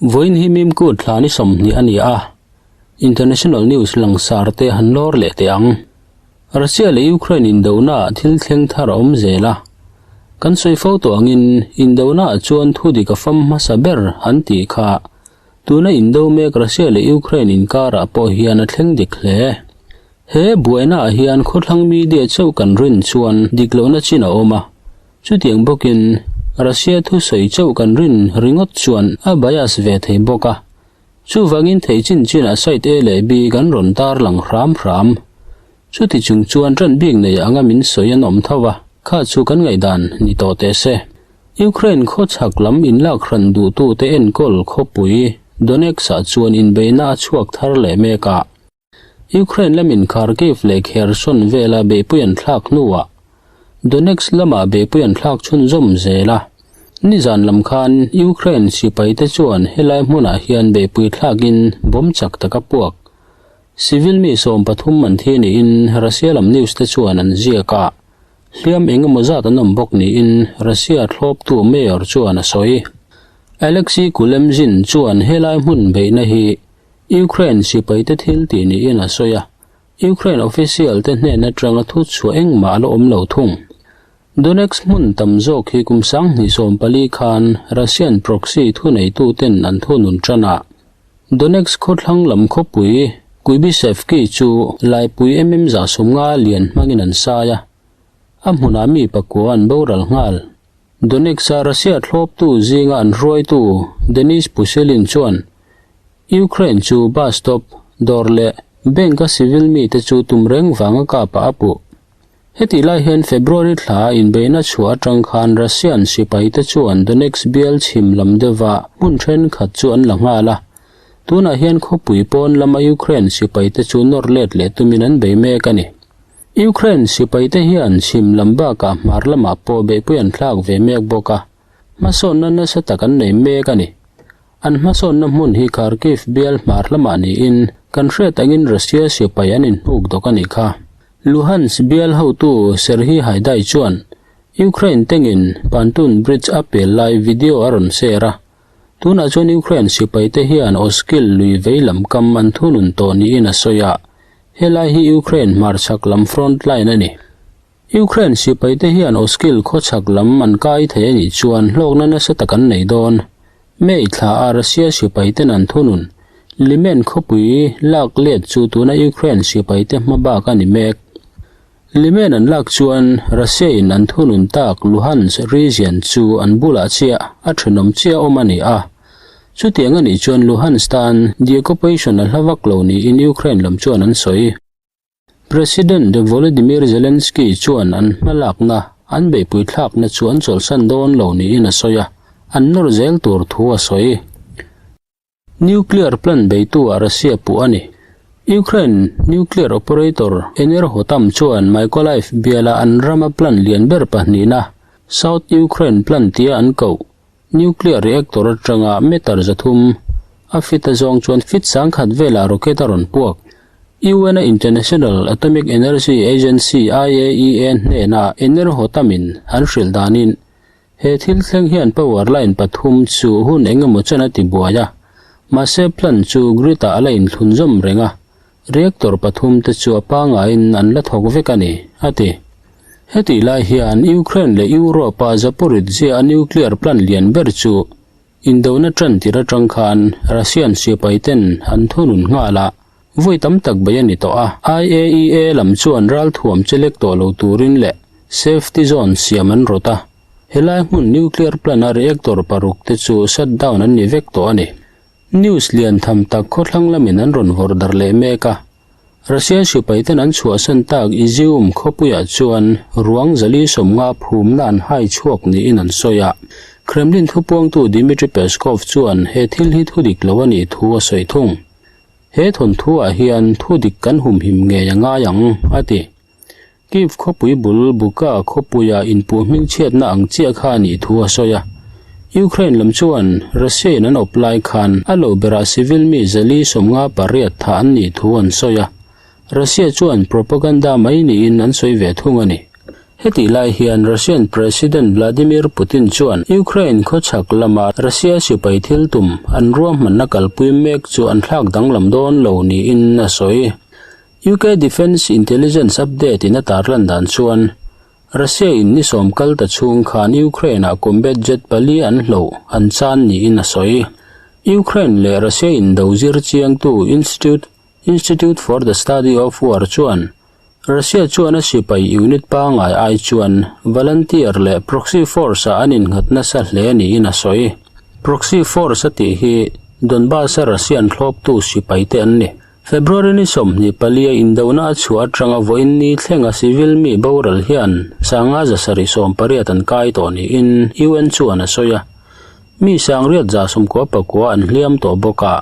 Vawiin hi Mimkut thla ni 20 a ni a, International News langsar te han lawr leh teh ang. Russia leh Ukraine indona ah thil thleng thar a awm zel a. Kan sawi fo tawh angin indona ah chuan thudik a fam hmasa ber an tih kha tuna indo mek Russia leh Ukraine inkarah pawh hian a thleng dik hle. He buaina ah hian khawthlang media chauh kan rin chuan dik lohna chin a awm a. Chutiang bawkin Russia thusawi chauh kan rin ringawt chuan a bias ve thei bawk a. Chuvangin thei chin chinah site A leh B kan rawn tarlang hram hram. Chuti chung chuan ṭan bik nei anga min sawi an awm tho a, kha chu kan ngaihdan ni tawh teh se. Ukraine khawchhak lam inlak hran duhtute enkawl khawpui Donetsk-ah chuan inbeihna a chhuak thar leh mek a. Ukraine lamin Kharkiv leh Kherson vela beihpui an thlak hnuah Donetsk lamah beihpui an thlak chhunzawm zel a. Nizan lam khan Ukraine sipaite chuan helai hmunah hian beihpui thlakin bomb chak tak a puak. Civil mi 13 an thi niin Russia lam news te chuan an ziak a, hliam eng emaw zat an awm bawk niin Russia thlawptu mayor chuan a sawi. Alexei Kulemzin chuan helai hmun beihna hi Ukraine sipaite thil tih niin a sawi a, Ukraine official te hnen atanga thu chhuah engmah a la awm lo thung. Donetsk hmun tam zawk hi kum 2014 khan Russian proxy thuneituten an thunun tan a. Donetsk khawthlang lam khawpui Kuibysevki chu laipui mm 150 lian hmangin an sai a, a hmunah mi pakua an boral nghal. Donetsk-a Russia thlawptu zinga an hruaitu Denis Pushilin chuan Ukraine chu bus stop, dawr leh bank-a civil mite chu tum reng vanga kapa a puh. Hetih lai hian February thla inbeihna chhuah atang khan Russian sipaite chuan Donetsk bial chhim lam deuhva hmun thenkhat chu an la nghal a. Tunah hian khawpui pawn lama Ukraine sipaite chu nawr let leh tumin an bei mek a ni. Ukraine sipaite hian chhim lam bakah hmar lamah pawh beihpui an thlak ve mek bawk a, hmasawnna nasa tak an nei mek a ni. An hmasawnna hmun hi Kharkiv bial hmar lamah niin kan hriat angin Russia sipai an inhnuk dawk a nih kha. Luhansk bial hotu Serhiy Haidai chuan Ukraine tengin Pantun Bridge a pel lai video a rawn share a. Tunah chuan Ukraine sipaite hian Oskil lui vei lam kam an thunun tawh niin a sawi a, helai hi Ukraine hmarchhak lam front line a ni. Ukraine sipaite hian Oskil khawchhak lam an kai thei a nih chuan hlawkna nasa tak an nei dawn. May thla a Russia sipaiten an thunun Limen khawpui lak let chu tuna Ukraine sipaite hma bak a ni mek. Limen an lak chuan Russia in an thunun tak Luhansk region chu an bulah chiah a thenawm chiah awm a ni a. Chutiang a nih chuan Luhansk tan deoccupation a hla vak lo niin Ukraine lam chuan an sawi. President Volodymyr Zelensky chuan an hmalakna, an beihpui thlakna chu an chawlhsan dawn lo niin a sawi a, an nawr zel tur thu a sawi. Nuclear plant beitu ah Russia puh a ni. Ukraine nuclear operator Enerhoatom chuan Mykolaiv biala an rama plant lian ber pahnihna, South Ukraine plant tia an koh, nuclear reactor atanga meter 300 a fit a zawng chuan fit 10,000 velah rocket a rawn puak. UN-a International Atomic Energy Agency, IAEA, hnenah Enerhoatom-in an hrilh danin he thil thleng hian power line pathum chu hun eng emaw chuan a ti buai a, mahse plant chu grid-ah a la inthlunzawm reng a, reactor pathum te chu a pangaiin an la thawk vek a ni, a ti. Hetih lai hian Ukraine leh Europe-a Zaporizhzhia a nuclear plant lian ber chu Indona ṭan tir aṭang khan Russian sipaiten an thunun nghal a, vawi tam tak bei a ni tawh a. IAEA lam chuan ralthuam che lek tawh lo turin leh safety zone siam an rawt a. Helai hmun nuclear plant a reactor paruk te chu shut down an ni vek tawh a ni. News lian tham tak khawthlang lamin an rawn vawrh darh leh mek a. Russian sipaiten an chhuahsan tak Izium khawpuiah chuan ruang 450 phumna an hai chhuak niin an sawi a. Kremlin thupuangtu Dmitry Peskov chuan he thil hi thudik lo a nih thu a sawi thung. He thawnthuah hian thudik kan humhim ngei a ngai ang, a ti. Kyiv khawpui bul Bucha khawpuia inpuh hmingchhiatna ang chiah kha a nih thu a sawi a. Ukraine lam chuan Russia-in an awp lai khan a lo berah civil mi 458 thah an nih thu an sawi a. Russia chuan propaganda mai niin an sawi ve thung a ni. Hetih lai hian Russian President Vladimir Putin chuan Ukraine khawchhak lama Russia sipai thil tum an ruahmanna kalpui mek chu an thlak danglam dawn lo niin a sawi. UK Defence Intelligence update in a tarlan dan chuan Russia in ni sawm kal ta chhung khan Ukraine ah combat jet pali an hloh an chan niin a sawi. Ukraine leh Russia indo zir chiangtu Institute Institute for the Study of War chuan Russia chuan a sipai unit pangngai ai chuan volunteer leh proxy force-ah an innghat nasa hle niin a sawi. Proxy force a tih hi Donbas-a Russian thlawptu sipaite an ni. February ni 24 a indona a chhuah atanga vawiin ni thlenga civil mi boral hian sanga 780 an kai tawh niin UN chuan a sawi a. Mi 969 an hliam tawh bawk a.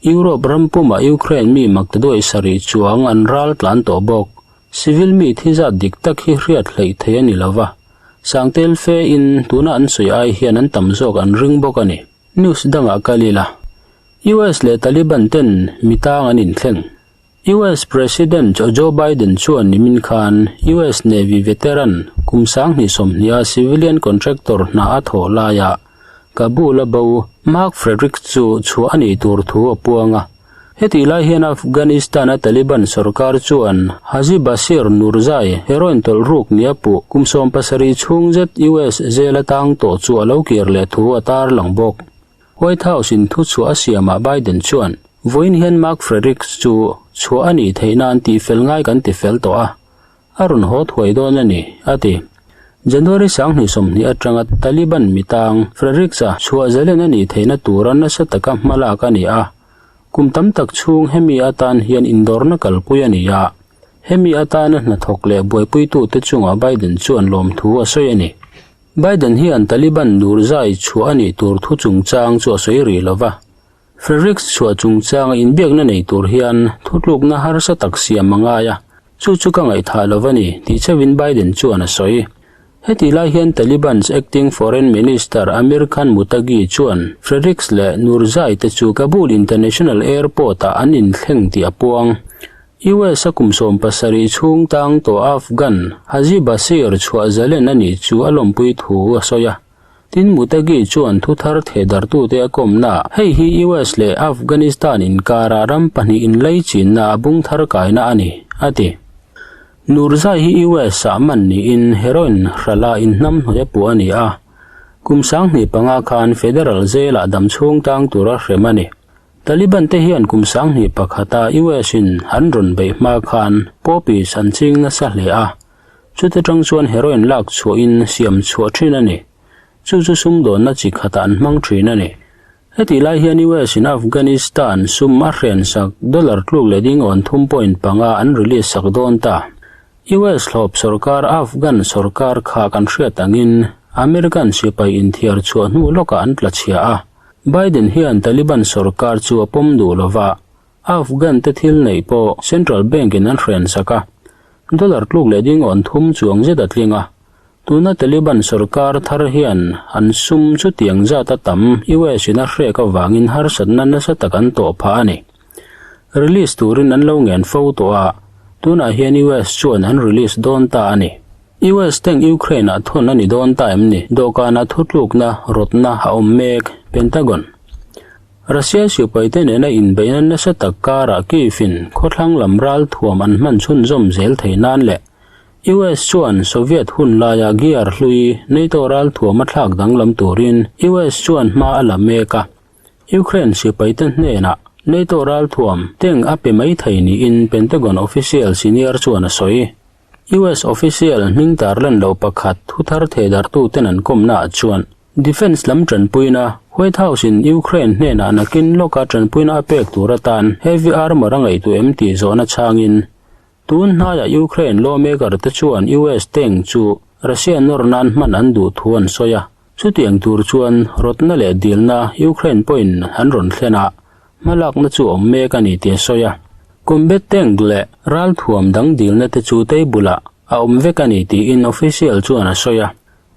Europe ram pumah Ukraine mi maktaduai sarih chuang an ral tlan tawh bawk. Civil mi thi zat dik tak hi hriat hleih thei a ni lo va, Sangtel fe in tuna an sawi ai hian an tam zawk an ring bawk a ni. News dangah kal ila. US leh Taliban ten mi tang an inthleng. US President Joe Biden chuan nimin khan US Navy veteran kum 2020 a civilian contractor hna a thawh laiah Kabul a bo Mark Fredericks chu chhuah a nih tur thu a puang a. Hetih lai hian Afghanistan a Taliban sorkar chuan Haji Basir Nurzai heroin tawlh ruk nia puh kum 17 chhung zet US jail a tang tawh chu a lo kir leh thu a tarlang bawk. White House in thu chhuah a siamah Biden chuan, Vawiin hian Mark Fredericks chu chhuah a nih theih nan tihfel ngai kan tifel tawh a, a rawn haw thuai dawn a ni, a ti. January 2020 atanga Taliban mitang Fredericks-a chhuah zalen a nih theihna tura nasa taka hmalak a ni a, kum tam tak chhung hemi atan hian indawrna kalpui a ni a, hemi atana hnathawk leh buaipuitute chungah Biden chuan lawmthu a sawi a ni. Biden hian Taliban Nurzai chhuah a nih tur thu chungchang chu a sawi rih lo va. Fredericks chhuah chungchanga inbiakna nei tur hian thutlukna harsa tak siam a ngai a, chu chu ka ngaihthah lo a ni, tih chauhin Biden chuan a sawi. Hetih lai hian Taliban's acting foreign minister Amir Khan Muttaqi chuan Fredericks leh Nurzai te chu Kabul International Airport-ah an inthleng tih a puang. US a kum 17 chhung tang tawh Afghan Haji Basir chhuah zalen a nih chu a lawmpui thu a sawi a. Tin Muttaqi chuan thu thar thehdartute a kawmna hei hi US leh Afghanistan inkara ram pahnih inlaichinna a bung thar kaina a ni, a ti. Nurzai hi US ah man niin heroin hrala inhnamhnawih a puh a ni a. Kum 2005 khan federal jail-ah damchhung tang tura hrem a ni. Taliban te hian kum 2001 a US in an rawn beih hma khan poppies an ching nasa hle a, chute tang chuan heroin lak chhuahin siam chhuah thin a ni. Chu chu sumdawnna chi khatah an hmang thin a ni. Hetih lai hian US in Afghanistan sum a hrensak dollar tluk leh ding awn thum point panga an release sak dawn ta. US hlawp sorkar Afghan sorkar kha kan hriat angin American sipai inthiar chhuah hnu lawkah an tla chhia a. Biden hian Taliban sorkar chu a pawm duh lo va, Afghan te thil neih pawh Central Bank in an hrensak a, dollar tluk leh ding awn thum chuang zet a tling a. Tuna Taliban sorkar thar hian an sum chutiang zat a tam US in a hrek avangin harsatna nasa tak an tawh phah a ni. Release turin an lo ngen fo tawh a, tunah hian US chuan an release dawn ta a ni. US tank Ukraine-ah thawn a ni dawn ta em ni? Dawhkanah thutlukna, rawtna a awm mek, Pentagon. Russia sipaite nena inbeihna nasa tak karah Kyiv-in khawthlang lam ral thuam an hman chhunzawm zel thei nan leh US chuan Soviet hun laia gear hlui NATO ral thuam a thlak danglam turin US chuan hma a la mek a. Ukraine sipaite hnenah NATO ral thuam tank a pe mai thei niin Pentagon official senior chuan a sawi. US official hming tarlan lo pakhat thu thar thehdartuten an kawmnaah chuan Defence lam tanpuina White House-in Ukraine hnenah nakin lawka tanpuina a pek tur atan heavy armour a ngaihtuah em tih zawhna chhangin tun hnaiah Ukraine lawmaker te chuan US tank chu Russia nawr nan hman an duh thu an sawi a, chutiang tur chuan rawtna leh dilna Ukraine pawhin an rawn thlen a, hmalakna chu awm mek a ni tih a sawi a. Combat tank leh ralthuam dang dilna te chu table-ah a awm vek a ni tiin official chuan a sawi a.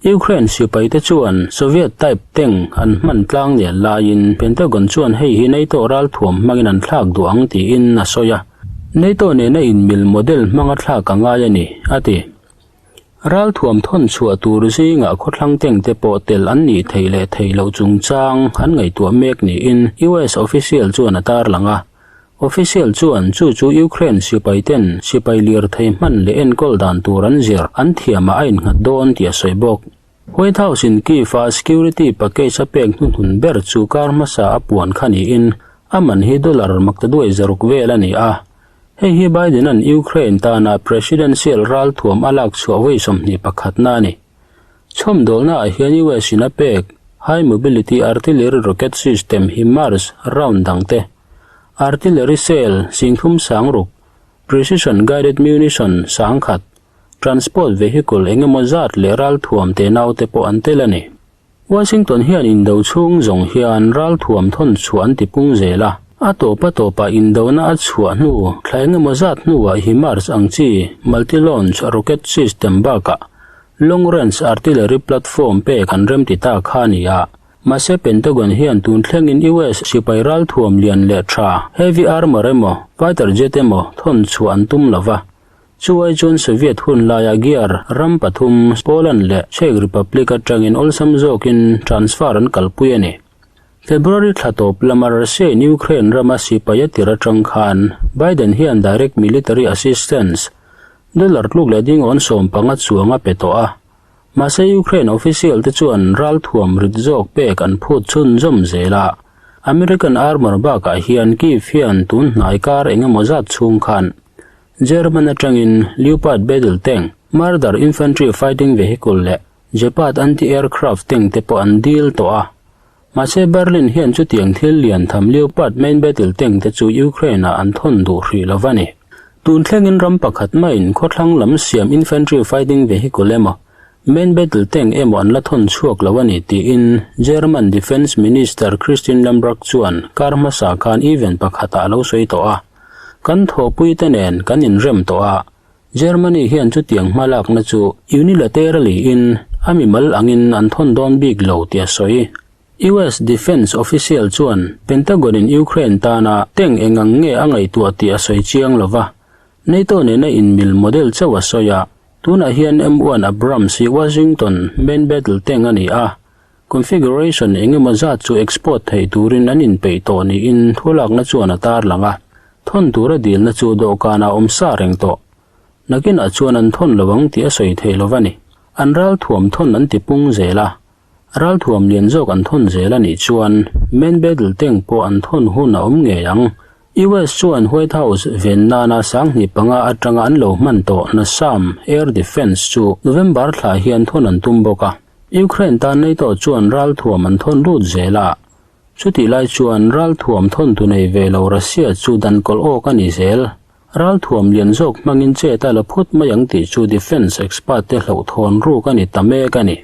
Ukraine sipaite chuan Soviet type tank an hman tlang nel laiin Pentagon chuan hei hi NATO ralthuam hmangin an thlak duh ang tiin a sawi a. NATO nena inmil model hmanga thlak a ngai a ni, a ti. Ralthuam thawn chhuah tur zingah khawthlang tengte pawh tel an nih theih leh theih loh chungchang an ngaihtuah mek niin US official chuan a tarlang a. Official chuan chu chu Ukraine sipai ten sipai lirthei hman leh enkawl dan tur an zir an thiamah a innghat dawn tih a sawi bawk. White House in Kyiv a security package a pek hnuhnun ber chu kar hmasa a puan kha niin a man hi dollar maktaduai zaruk vel a ni a. Hei hi Biden-a'n Ukraine tana presidential ralthuam a lak chhuah vawi 21 na a ni. Chhawmdawlnaah hian US in a pek High Mobility Artillery Rocket System HIMARS round dangte, artillery shell 36, precision guided munition 10,000, transport vehicle engemaw zat leh ralthuam tenau te pawh an tel a ni. Washington hian indo chhung zawng hian ralthuam thawn chhuah an ti pung zel a, a tawp a tawpah indona a chhuah hnu thla engemaw zat hnuah HIMARS ang chi multi-launch rocket system bakah long-range artillery platform pek an remti ta kha a ni a. Mahse Pentagon hian tun thlengin US sipai ralthuam lian leh tha heavy armor emaw fighter jet emaw thawn chhuah an tum lo va. Chuai chuan Soviet hun laia gear ram pathum Poland leh Czech Republic atangin awlsam zawkin transfer an kalpui a ni. February thla tawp lama Russia in Ukraine rama sipai a tir atang khan Biden hian direct military assistance dollar tluk leh dingawn 15 chuang a pe tawh a. Mahse Ukraine official te chuan ralthuam rit zawk pek an phut chhunzawm zel a. American armor bakah hian Kyiv hian tun hnai kar engemaw zat chhung khan German atangin Leopard battle tank, Marder infantry fighting vehicle leh Gepard anti-aircraft tank te pawh an deal tawh a. Mahse Berlin hian chutiang thil lian tham Leopard main battle tank te chu Ukraine ah an thawn duh hrih lo va ni. Tun thlengin ram pakhat maiin khawthlang lam siam infantry fighting vehicle emaw main battle tank emaw an la thawn chhuak lo a ni tiin German Defence Minister Christine Lambrecht chuan kar hmasa khan event pakhatah a lo sawi tawh a. Kan thawhpuite nen kan inrem tawh a, Germany hian chutiang hmalakna chu unilaterally in a mimal angin an thawn dawn bik lo tih a sawi. US Defence official chuan Pentagon in Ukraine tana tank eng ang nge a ngaihtuah tih a sawi chiang lo va, NATO nena inmil model chauh a sawi a, tunah hian M1 Abrams hi Washington main battle tank a ni a, Configuration engemaw zat chu export theih turin an inpeih tawh niin thulakna chuan a tarlang a, thawn tura dilna chu dawhkanah awm sa reng tawh. Nakinah chuan an thawn lo ang tih a sawi theih lo va ni. An ralthuam thawn an ti pung zel a, ralthuam lian zawk an thawn zel a nih chuan main battle tank pawh an thawn hun a awm ngei ang. US chuan White House ven nana 5005 atanga an lo hman tawh NASAM air defence chu November thla hian thawn an tum bawk a. Ukraine tan NATO chuan ralthuam an thawn lut zel a, chutih lai chuan ralthuam thawn tu nei ve lo Russia chu dan kawlh awk a ni zel. Ralthuam lian zawk hmangin chet a la phut mai ang tih chu defence expert te hlauhthawn ruk a ni ta mek a ni.